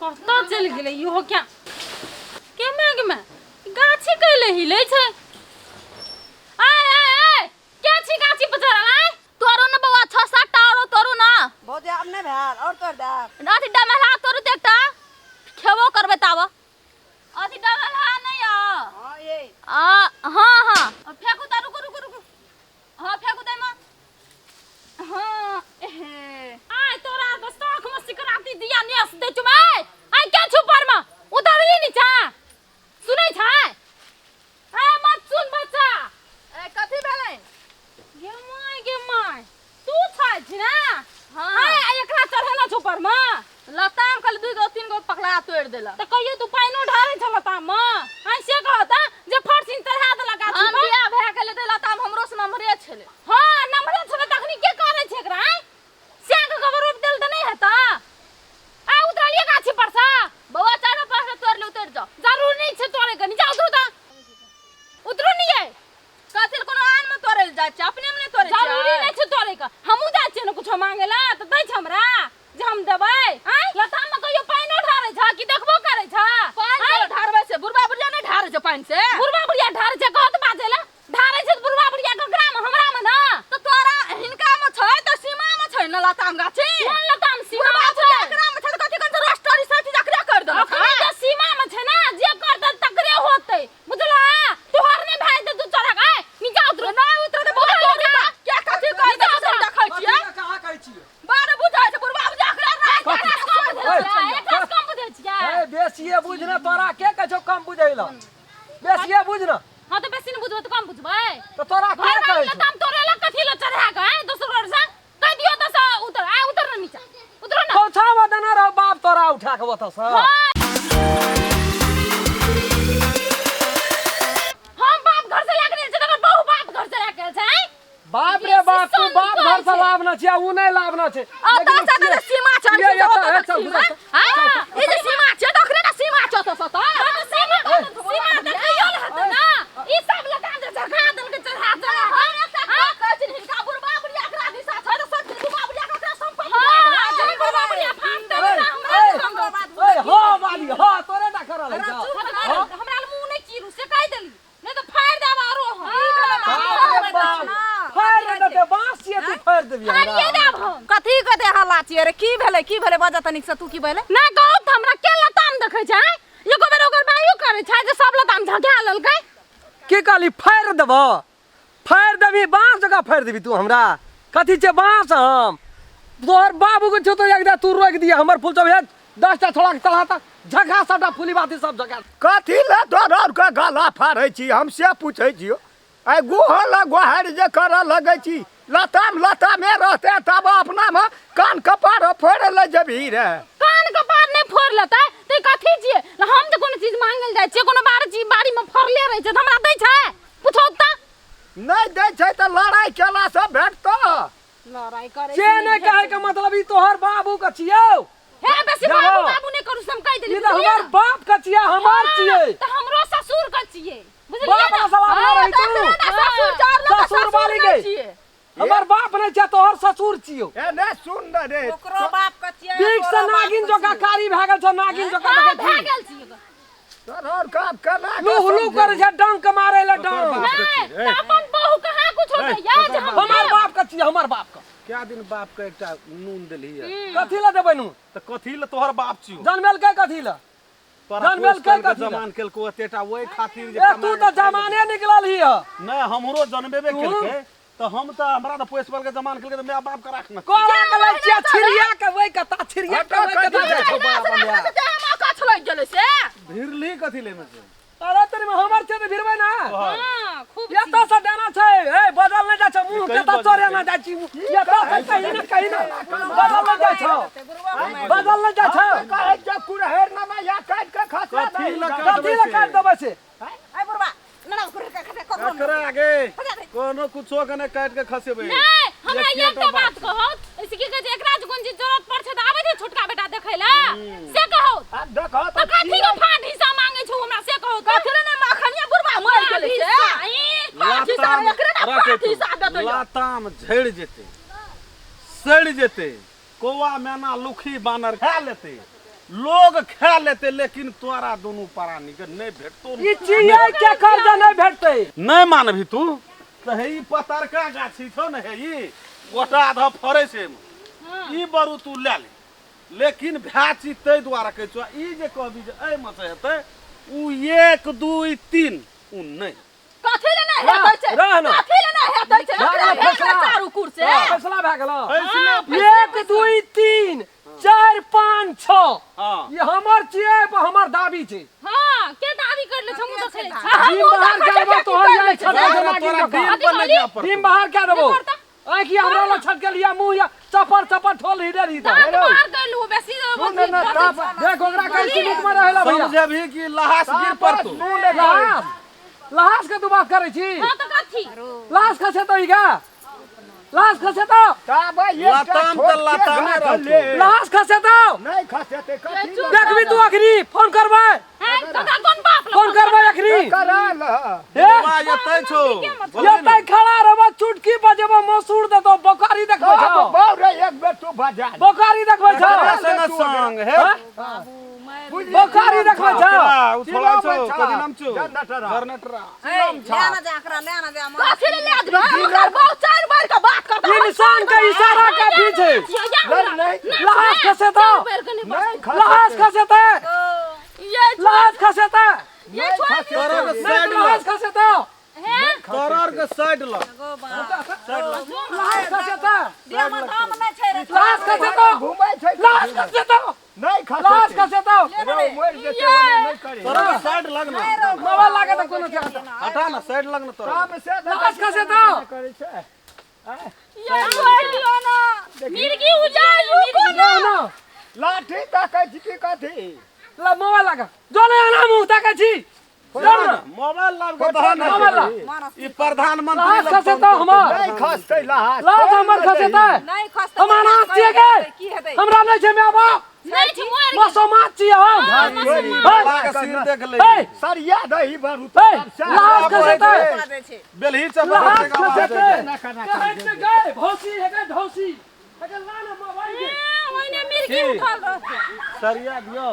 कतऽ चलि गेलै इहो क्या केमे केमे गाछी कैले हिले छै आय आय आय के छी गाछी पर चढ़ल आय तोरो ने बौआ छह सात टा आरो तोरू ना भौजी आब नहि भेल आओर तोड़ि देब अथी डमहला तोरू तऽ एकटा खेबो करबै ताबऽ अथी डमहला नहि यऽ हँ ये आ हँ हँ फेकू तऽ रुकू रुकू रुकू हँ फेकू तऽ एहिमे हँ एहे आय तोरा आर के शौख में सिकराती दिया नेस दे चुम आय आय के छु पर में उतरली नीचा सुनै छै आय मत सुन बच्चा ए कथी भेलै गे my गे my तू छै छी ना हँ आय आय एकरा चढ़ेला छौ पर में लताम खाली दुई गो तीन गो पकड़ा तोड़ि देलक तऽ कहियो तू पानिओ ढारै छल लताम में आय से कहत जे फरसिन चढ़ा देलक गाछी हम पर बियाह भए गेलै तऽ लताम हमरो से नम्हरे छलै हँ नम्हरे छलै तखनी के करै छै एकरा आँय श्याके गोबर रोपि देल तऽ नहि हेतऽ आ उतरलियै गाछी पर सँ बौआ चारो पाँच टा तोड़ि ले उतरि जाओ जरूर नहि छै तोड़े के नीचा उतरू तऽ उतरू नहीं ये कथी लए कोनो आन में तोड़ै लए जाइ छै अपने में नहि तोड़ै छै जरूरी नहि छै तोड़े के हमहूँ जाइ छियै ने कुछो मांगे ला तऽ दै छै हमरा जे हम देबै आँय लताम में कहियो पानिओ ढारै छ कि देखबो करै छ पानि आँय? केना ढारबै छै बुढ़बा बुढ़िया नहि ढारै छै पानि से बुढ़बा बुढ़िया ढारै छै कहत बाजै ला ढारै छै तऽ बुढ़बा बुढ़िया ककरा में हमरा में ना तऽ तोरा हिनका में छै तऽ सीमा में छै ने लताम गाछी कोन लताम सीमा बुढ़बा में छै बुढ़िया एकरा में छै तऽ कथी कन रोस्टरी सब चीज एकरे कर देलक अखनी जे सीमा में छै ना जे करतै तकरे होतै बुझला तोहर नहि भए जेतै तू चढ़ा के आय नीचा उतरू नहि उतरे तऽ बहुत उतरू तोड़ू के कथी कर नीचा देलक से उतरू। देखै छियै कहाँ कहै छियै बड़ बुझै छै बुढ़बा बुढ़िया एकरे राख एकरा से कम बुझै छियै एकरा से कम बुझै छियै ए बेसिए बुझ ने तोरा के कहै छौ कम बुझै ल बेसिए बुझ ने हां तऽ बेसी नहि बुझबै तऽ कम बुझबै तऽ तोरा के भरि कहै बारी छौ लताम तोड़े ला कथी ला चढ़ा के आय दोसर घर से कहि दियौ तऽ से उतर आय उतर ना नीचा उतरो ना पहुँचावा देना रहो बाप तोरा उठा के ओतऽ से हम बाप घर से लाके छै तकर बहु बाप घर से लाके आयल छै आँय? बाप रे बाप तू बेसी बाप घर से सन लाभ न छियै उ नहि लाभ न छै आ लेकिन तऽ से तऽ सीमा छै ये, ये, ओतऽ ए, तक चल, सीमा चल, हाँ, ई जे सीमा छै तऽ ओकरे ने सीमा छै ओतऽ से तऽ हँ तऽ सीमा सीमा तऽ कहियो ने हेतै ना ई सब लताम जे झका देलकै चढ़ा चढ़ा हम एकटा गप कहै छी हिनका बुढ़बा बुढ़िया एकरा दिशा छै तऽ सब बुढ़बा बुढ़िया के ओकरा सम्पत्ति हँ जहन बुढ़बा बुढ़िया फाँकतै ए, ने हमरा ए, हमरा ए हाँ वाली हाँ तोरे ना करल है जा हमरा लग मुँह नहि चीरू से कहि देली नहि तऽ फाड़ि देब आरो हम बाप रे बाप फाड़ि देतै बाँस छियै तू फाड़ि देबही हमरा फाड़िए देब हम कथी के दे हल्ला छियै रे की भेलै की भेलै बजऽ तनिक से तू की भेलै ना कहू तऽ हमरा के लताम देखै छै आँय? एको बेर ओकर बायो करै छै जे सब लताम झका लेलकै की कहली फाड़ि देबह फाड़ि देबही बाँस जकाँ फाड़ि देबही तू हमरा कथी छै बाँस हम तोहर बाबूके छौ तऽ एकदा तू रोकि दिअ हमर फूल सब हे 10 टा छोड़ा के चढ़ा झका सबटा फूली बाती सब झका कथी लए तोरा आरके गला फाड़ै छी हम से पूछै छियौ आइ गोह लए गोहारि जे करऽ लगै छी लताम लतामे रहतै तब अपनामे कान कपार फोड़ै लए जेबही रे कान कपार नहि फोड़ लेतै तऽ ई कथी छियै हम जे कोनो चीज मांगल जाइ छियै कोनो बार चीज बाड़ी मे फड़ले रहै छै तऽ हमरा दै छै पूछो तऽ नहि दै छै तऽ लड़ाइ केलासँ भेटतौ लड़ाई करै से नहि कहै के मतलब ई तोहर बाबू के छियौ हे बेसी जाओ। बाबू बाबू नहि करू से हम कहि देली ई तऽ हमर बाप के छियै हमर छियै तऽ हमरो ससुर के छियै बुझलियै बाप ने वाला सवाल नहि रही तू ससुर चार लोग ससुर वाली गई। छियै हमर बाप नहि छै तोहर ससुर छियौ ए नहि सुन ने रे ओकरो बाप के छियै बीच से तोरो बाप नागिन के जोका छियै। कारी भए गेल छौ नागिन जोका हाँ, देखै भए छी गेल छियै तोरा आर काम केना के लूह लूह करै छै डंक मारै लए डंक बाप के नहि छियै। तऽ अपन बहू कहाँ कुछ होतै जे हम हमर बाप के छियै हमर बाप के क्या दिन बाप के एकटा नून देलही है कथी लए देबै नून तऽ कथी ले तोहर बाप छियौ जनमेलकै कथी लए तोरा जनमेल पोसि के पालि के कथी लए? जमान केलको एतेटा ओहि खातिर जे ए तू कमा तऽ के खाइ जमाने निकलल ही है नहि हमरो जनमेबे तू? केलकै तऽ हम तऽ हमरा तऽ पोसि पालि के जमान केलकै तऽ माय बाप के राखना कोला के लै छियै छिड़िया के ओहि कता छिड़िया के ओहि कता जाइ छौ बाप हमरा कछ लागि गेलै से भिरली कथी ले मे से अरे तेरे में हमर छै तऽ भिड़बै ना हाँ खूब एतऽ से देना छै ए बदल नहि जाइ छौ मुँह के कहीं तऽ बदल चोरे ना जाइ छी एतऽ से कहीं ना कहीं ना बदल नहि जाइ छौ बदल नहि जाइ छौ कहै छै कुरहरि नमैया काटि के खसा कथी दही लए कथी लए काटि देबै से ऐ बुढ़बा ना ना कुरहरि के खसा ककरो ककरा आगे कोनो कुछो के नहि काटि के खसेबै नहि हमरा एकेटा एकटा बात कहौ ऐसे की कहै छै एकरा जे कोन चीज जरूरत पड़ छै तऽ आबै छै छोटका बेटा देखै लए से कहौ आब देखो तऽ कथी के फाट हिस्सा मांगे छौ हमरा से कहौ तऽ कथी ने माखनिया बुढ़बा मरि गेलै से हिस्सा, ई, पाँच हिस्सा एकरे ने राखै पाँच हिस्सा देतै लाताम झड़ि जेतै सड़ि जेतै कौआ मैना लुखी बानर खा लेतै लोग खा लेते लेकिन तोरा दुनू प्राणी के नहीं भेटतो। ई चिड़िया के कर्जा नहीं भेटतै। नहीं मानबी तू तऽ हे ई पतरका गाछी छौ ने, हे ई गोटा आधा फड़ै छै एहिमे। ई बरू तू लए ले, लेकिन भए छी ताहि दुआरे कहै छौ, ई जे कहबी जे एहिमे से हेतै ओ 1 2 3 ओ नहि। कथी ले नहि हेतै छै? रह न। कथी ले नहि हेतै छै? भए ओकरा गेल भेल फैसला। चारू कुर से। फैसला भए गेल। फैसला। 1 2 3 4 5 6 हाँ। ये हमर छियै पर हमर दाबी छै। हाँ, के दाबी कर ले छमु देखै ले छी। बीम बाहर कए देबो तोहर, जाय छत पर तोरा जमा तोरा गिन बीम कऽ। पर नहि जाय पड़तौ। बीम बाहर कए देबो। नहीं करता। आँखि हमरा लग छटके लिया मुँह या चपर चपर ठोल ही रही तऽ। दांत बाहर कर लू बेसी। सुन ने तब। देख ओकरा कहै छी मुख में रहेला भैया। समझेबही कि लहास गिर पड़तौ? लहास लहास के तू बात करै छी? हाँ तऽ कथी? लाश खसे तो ईगा, लाश खसे तो। तब एकटा लताम तऽ छोटके लतामे गाछ रहतौ। ले। लाश खसे तो। नहि खसेतै कथी? देखबी तू अखनी फोन करबै। हैं तोरा कोन बाप लग फोन करबै अखनी। करा लह। हे बौआ एतै छौ बोलबी एतै ने? खड़ा रहबो, चुटकी बजेबो, मसूर देतो, बोकारी देखबै छौ। बाउ रे, एक बेर तू बजा ले। बोकारी देखबै छौ। तोरा से ने संग हे। हाँ? बोकारी देखबै छौ। ओकरा ओ छोड़ा छौ, चिल्लाबै छौ। कथी नाम छौ? जनरेटरा। जनरेटरा। ले ना जा एकरा, ले ना जा मार। कथी ले ले जेबै? ओकर बहुत चारि बार के बात करता। इंसान के इशारा काफी छै। नहीं, नहीं। लहास खसे तो। नहि लहास खसेतै। खसे तो। ये लहास खसे तो। ये छोड़। तोरा के नहीं साइड तो लहास लग। खसे तो। तोरा के साइड लग। लहास खसे तो। देह में दम नहि छै रे। लहास खसे तो। घुमै छै। लहास खसे तो। नहि लहास खसेतै। खसे तो। रे, मरि जेतै ओने नहि करी। तोरा के साइड लग ना। मोबाइल लागे तो कोनो छै। हटा ना, साइड लग ना तोरा। तब से लहास खसे तो। करै छै। ये छोड़ दियो ना, मिर्गी उजाड़ रुको ना। ना ना। लाठी ताकै छी की कथी? ला मोबाइल लागा जो ले आना मुंह ताकै छी। चल ना, मोबाइल लाब के दह ना। मोबाइल ला। ई प्रधानमंत्री लहास लग खसे फोन तो करतौ। हमर। नहि खसतै लहास। लहास हमर खसे तो। नहि खसतै। हम अनाथ छियै गे। की हेतै? हमरा नहि छै my बाप। नहीं छै मोर। मसोमात छियै हम। बाबा के सिर देख ले। हे। सरिया दही बरू। हे, लहास खसे तो। दै छै। बेलही से लहास खसे तो। ना करना। कहै छै गै भौसी हे, गै ढौसी हे, गै ला ना मोबाइल गे। ओइने मिर्गी उठल रहते। सरिया दियो,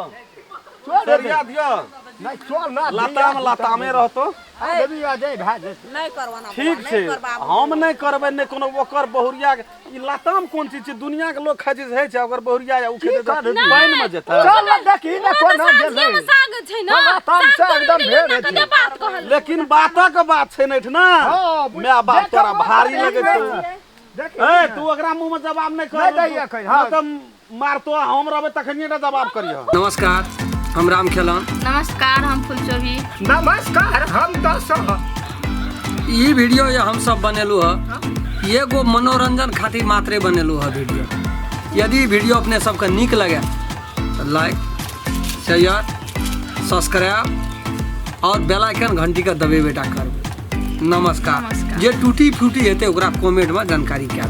सरिया दियो। नहि चल ना। लताम लतामे रहतो। देवी अजय भए जेतै। नहि करवाना। ठीक छै, हम नहि करबै, नहि कोनो ओकर बहुरिया के। ई लताम कोन चीज छै? दुनिया के लोग खाइ छै से होइ छै, ओकर बहुरिया या उ खेतै तऽ पानि मे जेतै। चल ना, देखी ने कोना गेलै। साँझिए में साग छै ना। लताम से साग एकदम तोड़ि के भेड़ लेना छै। कते बात कहल। लेकिन बातक बात छै ने एहिठिना। हँ, my बाप तोरा भारी लगै छौ। देखी। ए तू ओकरा मुँह में जवाब नहि कर। नहि दैया कहि, हँ। नहि तऽ मारतो, हम रहबै तखनिये ने जवाब करिह। नमस्कार, हम राम खेलन। नमस्कार, हम फुलचोभी। नमस्कार, हम दस। ई वीडियो ये हम सब बनेलू है, एगो मनोरंजन खातिर मात्रे बनेलू है वीडियो। यदि वीडियो अपने सबके नीक लगे तो लाइक, शेयर, सब्सक्राइब और बेल आइकन घंटी के दबेबे टा करबै। नमस्कार। जे टूटी फूटी हेतै ओकरा कमेंट में जानकारी कए।